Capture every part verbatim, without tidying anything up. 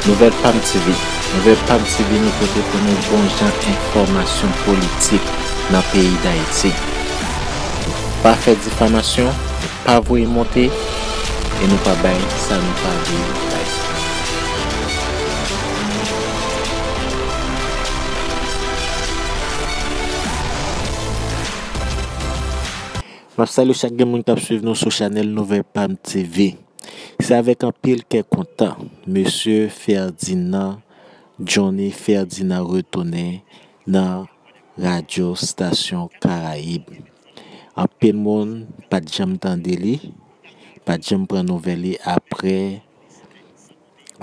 Nouvèl Pam T V. Nouvèl Pam T V nou pote pou nou bon jan enfòmasyon politik nan peyi Dayiti. Nou pa fè difamasyon, nou pa voye monte, e nou pa bay sa nou pa vle bay. M ap salye chak grenn moun k ap swiv nou sou chanèl Nouvèl Pam T V. Se avèk anpil kè kontan, mesye Ferdinand, Johnny Ferdinand retounen nan Radyo Stasyon Karayib. Anpil moun pa t janm tande li, pa t janm pran nouvèl li apre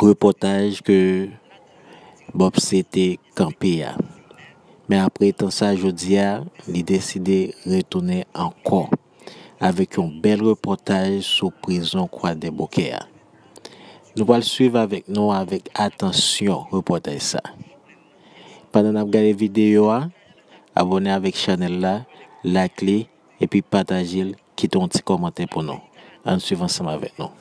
repòtaj ke Bob C te kanpe a. Men apre tan sa, jodi a, li deside retounen ankò avèk yon bèl repòtaj sou prizon Kwadèboukè a. Nou pral swiv avèk nou avèk atansyon repòtaj sa. Pandan n ap gade videyo a, abòne avèk chanèl la, like li, epi pataje l, kite yon ti kòmantè pou nou. Ann swiv ansanm avèk nou.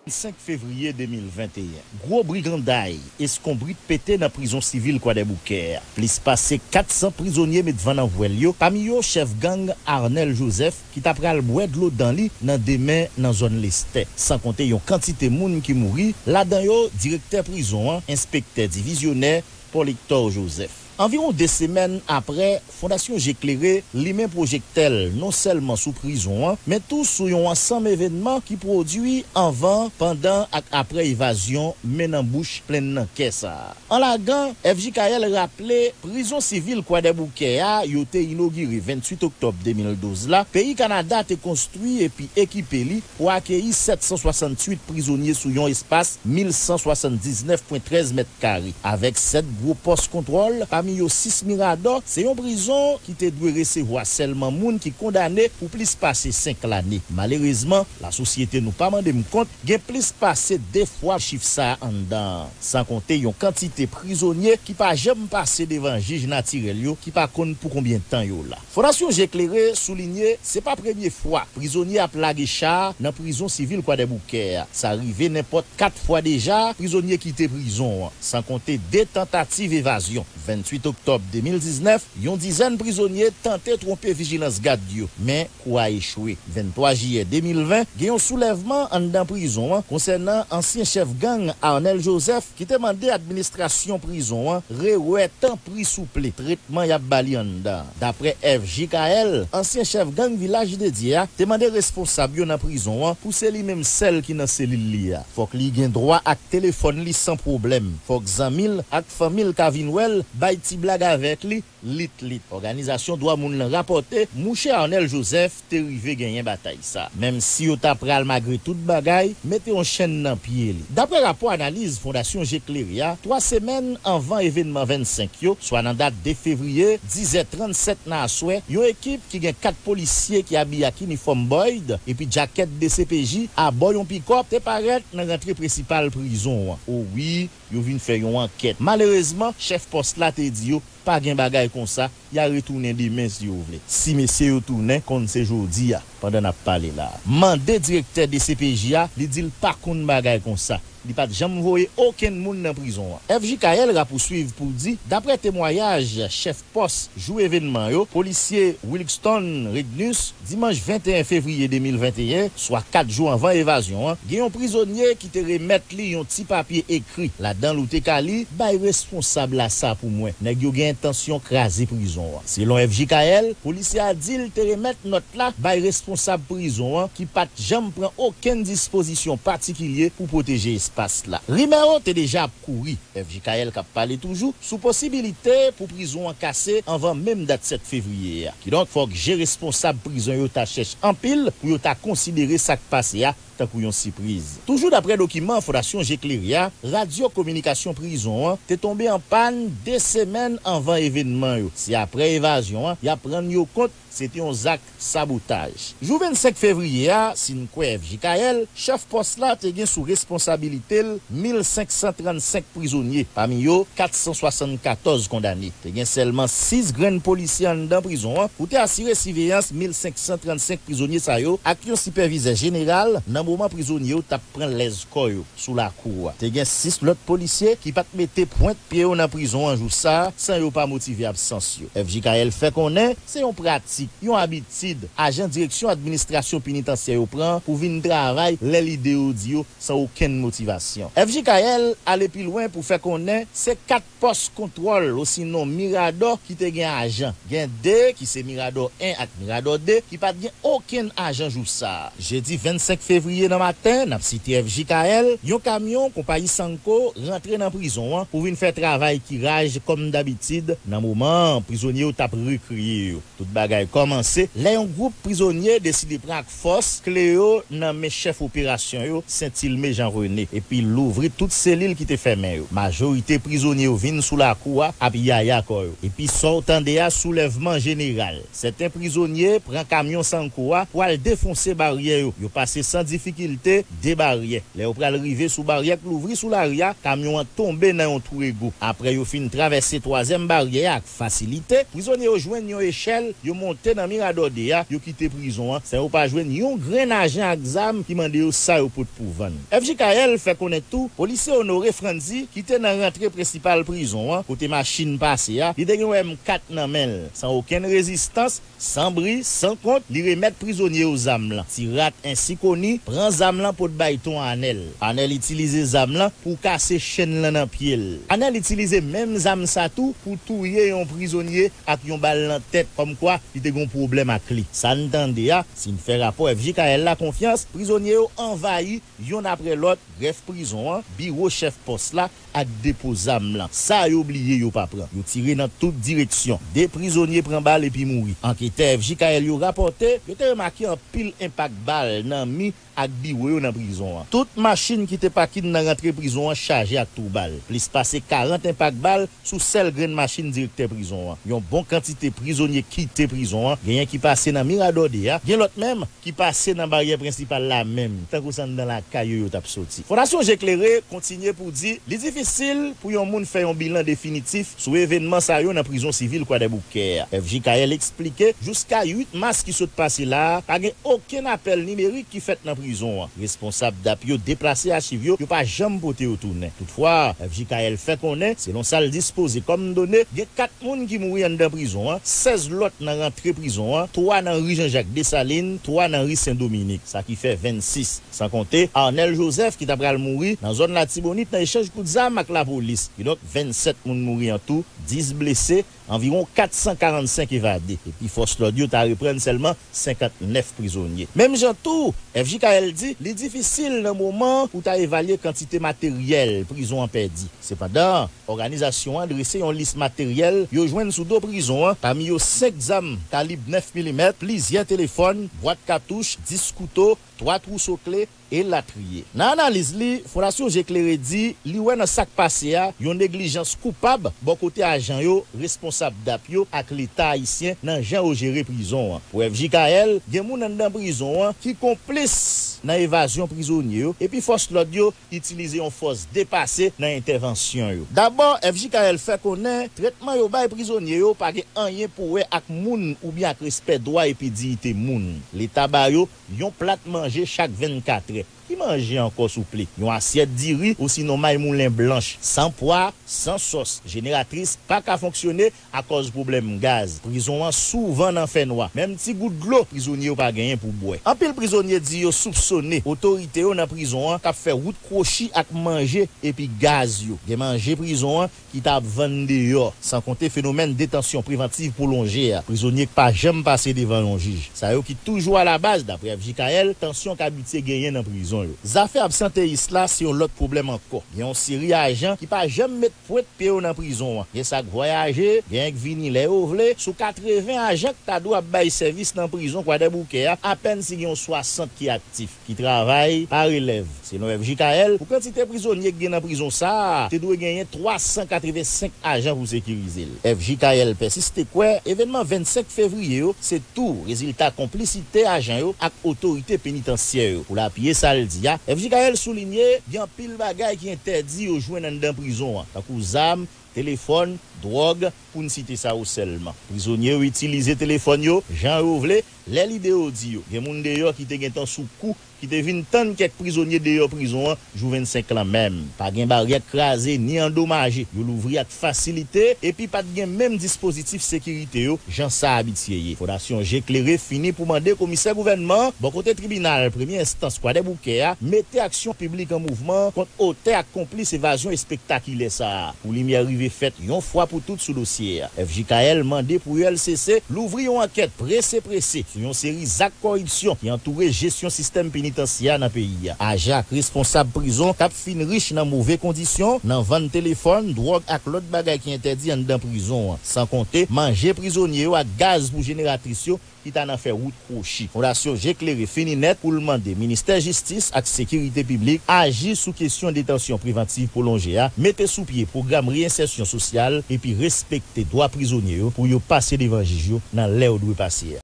Senk fevriye de mil venteyen, gwo briganday, eskonbrit pete nan prizon sivil Kwadèboukè a. Plis pase kat san prizonye met van nan vwèl yo, pami yo chèf gang Arnel Joseph, ki ta pral bwè dlo dan li nan demen nan zòn Lestè. San konte yon kantite moun ki mouri, ladan yo direktè prizon an, enspektè divizyonè, Polyctor Joseph. Anviwon de semèn apre, Fondasyon Je Klere limen pwojektè l non sèlman sou prizon an, men tou sou yon ansanm evènman ki pwodui anvan, pandan ak apre evazyon men nan bouch plenn nan kè sa a. An lagan, F J K L raple prizon sivil Kwadèboukè a yo te inogire venntuit oktòb de mil douz la, peyi Kanada te konstwi epi ekipe li pou akeyi sèt san swasanntuit prizonye sou yon espas mil san swasanndiznèf pwen trèz mèt kare. Avèk sèt gwo pòs kontwòl, pami yo sis miradò, se yon prizon ki te dwe resevwa sèlman moun ki kondane pou plis pase senk lane. Malerezman, lasosyete nou pa mande m kont, gen plis pase de fwa chif sa a anndan an. San konte yon kantite prizonye ki pa janm pase devan jij natirèl yo, ki pa konn pou konbyen tan yo la. Fondasyon Je Klere soulinye se pa premye fwa prizonye ap lage cha nan prizon sivil Kwadèboukè a. Sa rive nenpòt kat fwa deja prizonye kite prizon an, san konte de tantativ evazyon. Venntuit oktòb de mil diznèf, yon dizèn prizonye tante twonpe vijilans gad yo, men kou a echwe. Venntwa jiyè de mil ven, gen yon soulèvman anndan prizon an konsènan ansyen chèf gang Arnel Joseph, ki te mande administrasyon prizon an rewè tanpri souple tretman y ap ba li anndan an. Daprè F J K L, ansyen chèf gang Vilaj de Dye a te mande responsab yo nan prizon an pou se li menm sèl ki nan selil li a. Fòk li gen dwa ak telefòn li san pwoblèm. Fòk zanmi l ak fanmi l ka vin wè l, bay ti blag avèk li, lit lit. Òganizasyon dwa moun lan rapòte mouche Arnel Joseph te rive genyen batay sa, menm si yo ta pral, malgre tout bagay, mete yon chèn nan pye li. Daprè rapò analiz Fondasyon Je Klere a, twa semèn anvan evènman vennsenk yo, swa nan dat de fevriye, dizè trannsèt nan aswè, yon ekip ki gen kat polisye ki abiye ak inifòm Boyd epi djakèt D C P J abò yon pikòp te parèt nan rantre prensipal prizon an. O wi, yo vin fè yon ankèt. Malerezman, chèf pòs la te di yo pa gen bagay konsa, y a retounen demen si yo vle. Si mesye yo tounen, konn se jodi a, pandan n ap pale la a. Mande direktè D C P J a, li di l pa konn bagay konsa. Li pa t janm voye okenn moun nan prizon an. F J K L rapouswiv pou di, daprè temwayaj chèf pòs jou evènman yo, polisye Wilkston Regnus, dimanch venteyen fevriye de mil venteyen, swa kat jou anvan evazyon an, gen yon prizonye ki te remèt li yon ti papye ekri. Ladan l ou te ka li, bay responsab la sa pou mwen. Nèg yo gen entansyon kraze prizon an. Selon F J K L, polisye a di l te remèt nòt la bay responsab prizon an ki pa t janm pran okenn dispozisyon patikilye pou pwoteje espas la. Rimè yo te deja ap kouri. F J K L k ap pale toujou sou posibilite pou prizon an kase anvan menm dat sèt fevriye a. Kidonk, fòk je responsab prizon yo ta chèch anpil pou yo ta konsidere sa k pase a tankou yon sipriz. Toujou daprè dokiman Fondasyon Je Klere a, Radyo Kominikasyon Prizon an te tonbe an pàn de semèn anvan evènman yo. Se aprè evazyon an, y ap rann yo kont se te yon zak sabotaj. Jou vennsenk fevriye a, si n kwè F J K L, chèf pòs la te gen sou responsabilite l mil senk san trannsenk prizonye, pami yo kat san swasannkatòz kondane. Te gen sèlman sis grenn polisye anndan prizon an pou te asire siveyans mil senk san trannsenk prizonye sa yo ak yon sipèvizè jeneral nan moman prizonye yo t ap pran lèz kò yo sou lakou a. Te gen sis lòt polisye ki pa t mete pwent pye yo nan prizon an jou sa a, san yo pa motive absans yo. F J K L fè konnen se yon pratik, yon abitid ajan Direksyon Administrasyon Penitansyè yo pran pou vin travay lè lide yo di yo san okenn motivasyon. F J K L ale pi lwen pou fè konnen se kat pòs kontwòl osinon miradò ki te gen ajan. Gen de ki se miradò en ak miradò de ki pa t gen okenn ajan jou sa a. Jedi vennsenk fevriye nan maten, n ap site F J K L, yon kamyon konpayi Sanko rantre nan prizon an pou vin fè travay kiraj kòm dabitid nan moman prizonye yo t ap rekreye yo. Tout bagay kòmanse lè yon gwoup prizonye deside pran ak fòs kle yo nan men chèf operasyon yo, Sentilme Jean René, epi louvri tout selil ki te fèmen yo. Majorite prizonye yo vin sou lakou a ap yaya kò yo. Epi sa w tande a, soulèvman jeneral. Sèten prizonye pran kamyon Sanko a pou al defonse baryè yo. Yo pase san difikilte de baryè. Lè yo pral rive sou baryè k louvri sou lari a, kamyon an tonbe nan yon twou egon. Apre yo fin travèse twazyèm baryè a ak fasilite, prizonye yo jwenn yon echèl, yo monte nan miradò de a, yo kite prizon an san yo pa jwenn yon grenn ajan ak zam ki mande yo sa yo pot pou vann. F J K L fè konnen tou, polisye Honoré Frandy, ki te nan rantre prensipal prizon an, kote machin pase a, li te gen yon M kat nan men l. San okenn rezistans, san bri, san kont, li remèt prizonye yo zam lan. Ti Rat, ensi koni, pran zam lan pot bay Ton Anèl. Anèl itilize zam lan pou kase chenn lan nan pye l. Anèl itilize menm zam sa tou pou touye yon prizonye ak yon bal nan tèt, kòmkwa li te gen yon pwoblèm ak li. Sa n tande a, si n fè rapò F J K L la konfyans, prizonye yo anvayi, yonn apre lòt, grèf prizon an, biwo chèf pòs la, ak depo zam lan. Sa yo bliye yo pa pran. Yo tire nan tout direksyon. De prizonye pran bal epi mouri. Anketè F J K L yo rapòte, yo te remake anpil enpak bal nan mi ak biwo yo nan prizon an. Tout machin ki te pakin nan rantre prizon an chaje ak twou bal. Plis pase karant enpak bal sou sèl grenn machin direktè prizon an. Yon bon kantite prizonye kite prizon an, genyen ki pase nan miradò de a, gen lòt menm ki pase nan baryè prensipal la menm, tankou se anndan lakay yo yo t ap soti. Fondasyon Je Klere kontinye pou di li difisil pou yon moun fè yon bilan definitif sou evènman sa yo nan prizon sivil Kwadèboukè a. F J K L eksplike, jiska uit mas ki sot pase la a, pa gen okenn apèl nimerik ki fèt nan prizon an. Responsab dap yo deplase achiv yo, yo pa janm pote yo tounen. Toutfwa, F J K L fè konnen, selon sa l dispoze kòm done, gen kat moun ki mouri anndan prizon an, sèz lòt nan rantre prizon an, twa nan ri Jean Jacques Dessalines, twa nan ri Sen Dominik, sa ki fè vennsis. San konte Arnel Joseph ki ta pral mouri nan zòn Latibonit nan echanj kout zam ak lapolis. Kidonk, vennsèt moun mouri an tou, dis blese, anviwon kat san karannsenk evade, epi fòs lòd yo ta reprann sèlman senkantnèf prizonye. Menm jan tou, F J K L di li difisil nan moman pou ta evalye kantite materyèl prizon an pèdi. Sepandan, òganizasyon an drese yon lis materyèl yo jwenn sou do prizon an, pami yo senk zam kalib nèf milimèt, plizyè telefòn, bwat katouch, dis kouto, twa twou sokle, elatriye. Nan analiz li, Fondasyon Je Klere di li wè nan sa k pase a yon neglijans koupab bò kote ajan yo, responsab dap yo ak Leta ayisyen nan jan yo jere prizon an. Pou F J K L, gen moun anndan prizon an ki konplis nan evazyon prizonye yo, epi fòs lòd yo itilize yon fòs depase nan entèvansyon yo. Dabò, F J K L fè konnen tretman yo bay prizonye yo pa gen anyen pou wè ak moun oubyen ak respè dwa epi diyite moun. Leta ba yo yon plat manje chak vennkatrè. Ki manje ankò, souple? Yon asyèt diri osinon may moulen blanch, san pwa, san sòs. Jeneratris pa ka fonksyone akòz pwoblèm gaz. Prizon an souvan nan fènwa. Menm ti gout dlo, prizonye yo pa genyen pou bwè. Anpil prizonye di yo soupsone otorite yo nan prizon an k ap fè wout kwochi ak manje epi gaz yo. Gen manje prizon an ki ta ap vann deyò, san konte fenomèn detansyon prevantiv pwolonje a, prizonye k pa janm pase devan yon jij. Sa yo ki toujou alabaz, dapre F J K L, tansyon k abitye genyen nan prizon. yo. Zafè absanteyis la se yon lòt pwoblèm ankò. Gen yon seri ajan ki pa janm met pwent pye yo nan prizon an. Gen sa k vwayaje, gen k vini lè yo vle. Sou katreven ajan k ta dwe ap bay sèvis nan prizon Kwadèboukè a, apèn si gen yon swasant ki aktif, ki travay pa relèv. Selon F J K L, pou kantite prizonye k gen nan prizon sa a, te dwe genyen twa san katreven senk ajan pou sekirize l. F J K L pèsiste kwè evènman vennsenk fevriye yo se tou rezilta konplisite ajan yo ak otorite penitansyè yo. Pou l apiye sa l di a, F J K L soulinye gen anpil bagay ki entèdi yo jwenn anndan prizon an, tankou zam, telefòn, dwòg, pou n site sa yo sèlman. Prizonye yo itilize telefòn yo jan yo vle, lè lide yo di yo. Gen moun deyò ki te gentan sou kou, ki te vin tann kèk prizonye deyò prizon an jou vennsenk lan menm. Pa gen baryè k kraze ni andomaje. Yo louvri ak fasilite, epi pa t gen menm dispozitif sekirite yo, jan sa abitye ye. Fondasyon Je Klere fini pou mande komisè gouvènman an, bò kote tribinal premye enstans Kwadèboukè a, mete aksyon piblik an mouvman kont otè ak konplis evazyon espektakilè sa a, pou limyè rive fèt yon fwa pou tout sou dosye a. F J K L mande pou U L C C louvri yon ankèt prese prese sou yon seri zak kòripsyon ki antoure jesyon sistèm penitansyè a nan peyi a. Ajan ak responsab prizon k ap fin rich nan move kondisyon, nan vann telefòn, dwòg ak lòt bagay ki entèdi anndan prizon an, san konte manje prizonye yo ak gaz pou jeneratris yo ki ta nan fè wout kwochi. Fondasyon Je Klere fini nèt pou l mande Ministè Jistis ak Sekirite Piblik aji sou kesyon detansyon prevantiv pwolonje a, mete sou pye pwogram reyensèsyon sosyal epi respekte dwa prizonye yo pou yo pase devan jij yo nan lè yo dwe pase a.